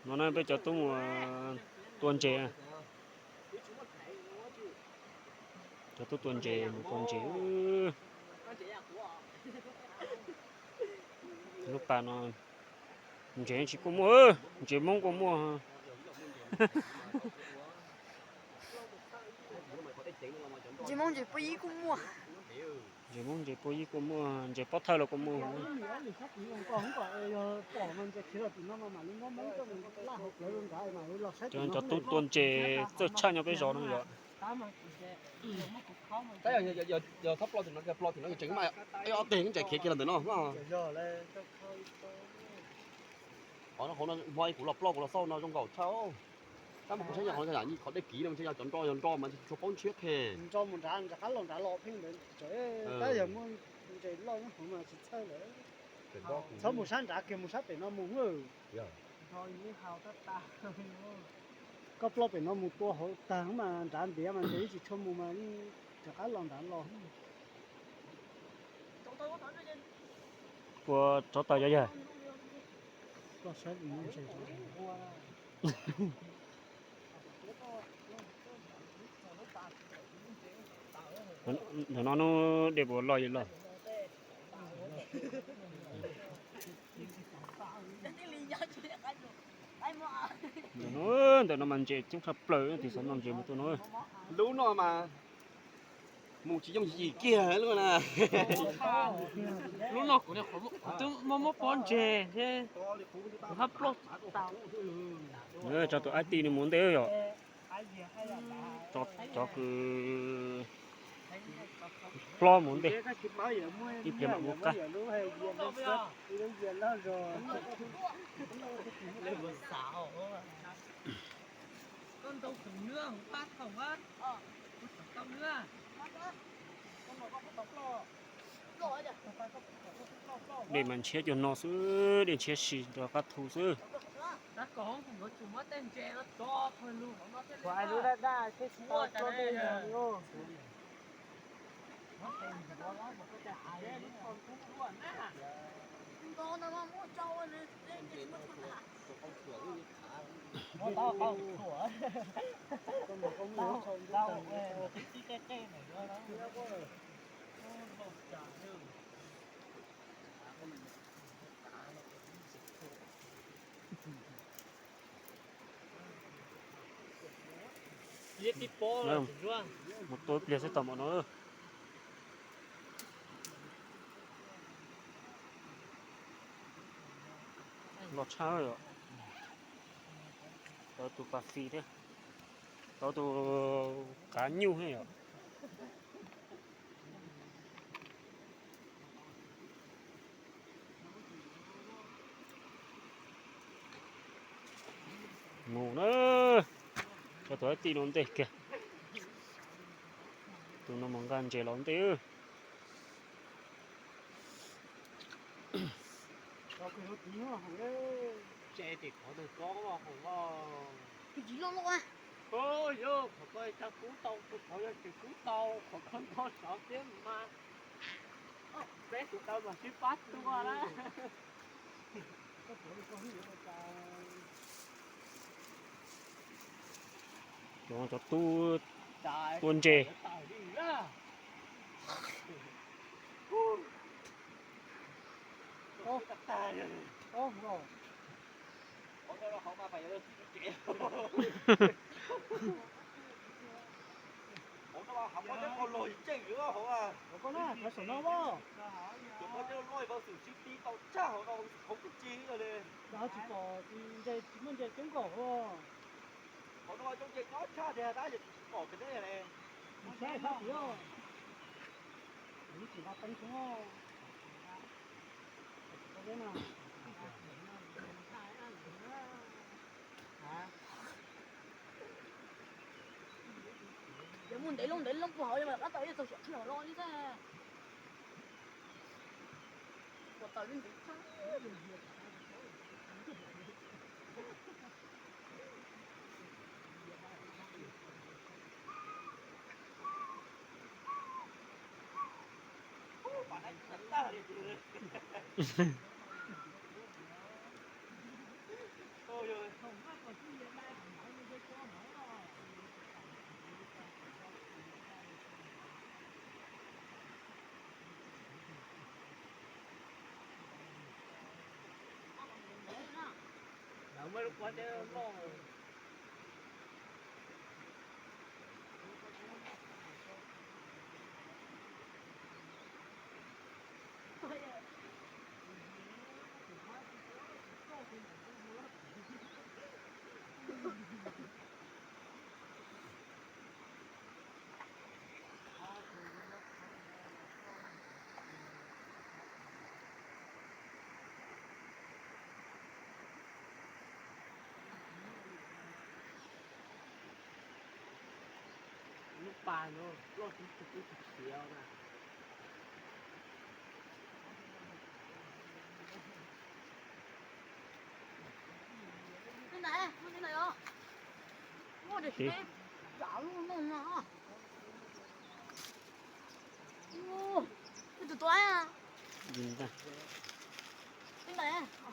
No na peb cov tub mus tua ntses. Cov tub tua ntses mus tua ntses. Lub pas no ntses tsis kuj muaj, ntses Hmoob kuj muaj. Ntses Hmoob ntses pub yib kuj muaj. Ntses Hmoob ntses pub yib kuj muaj, ntses pob thawj los kuj muaj. Cov tub tua ntses txawj tshaj nyob peb zos no yom. Yog txhob plo tim no, plo tim no tseem mas ob teg ntses khiav kiag los ntawm no. Qhov no hmo kuv los ploj kuv los xauj no zoo nkaus tshaj. Tab mas kuv saib yog qhov no yog qhov dej kiv no, yog cov nro yog nro mas tsuas paub ntshiab qhe. Nro mus nrad, nrad qab los nrad los pheej ntawd. Tab yog muaj ntses loj nyob hauv mas tsis txhawj lawm. Txhob mus sab nrad kiag, mus sab pem no mus. Koj ploj pem no mus tua hauv tag mas nrad ntiav mas ntses tsis tshua mus mas yeej rov qab los nrad los. Kua rov taws yog yog. Ntawm no hnub dej puas loj yog loj? Ntawm no, ntawm no mas ntses coob tshaj plaws, tig xov no ntses mus tuaj no. Lub no mas mus tsis yooj yim kiag lub na. Lub no kuv, kuv twb muab muab pob ntseg thiab, kuv hab ploj tau. Tso tus aib tij nws mus ntej yom. Cov kws plob mus ntej, ib pliag mam mus qab. Dej mas ntshiab cuag no xwb, dej ntshiab si rov qab thu xwb. Mus tua ib pliag xwb tau mam no. Los tshaj, tau tus pas fis thiab, tau tus qav nyuj thiab yom. Mus na, cov tus aib tij no ntej kiag, tus no mus nqa ntses los ntej. Yog qhov ko tsis kub tau, tus qhov yog tsis kub tau, qhov ko nto sov thiab mas peb sawv daws mas sib pab tua na. Cov tub tua ntses. Tsis pom ntses coob nkaus. Saib sab tid, tsis nqa teeb xwb. Yog muaj ntev loo ntev loo puag hauv, yog qab tau ib txog siab tsis los li xwb. Puas tau li ntev tshaj. Lub pas no loj tib tug ub tug khiav na. Tus tua, tus tua.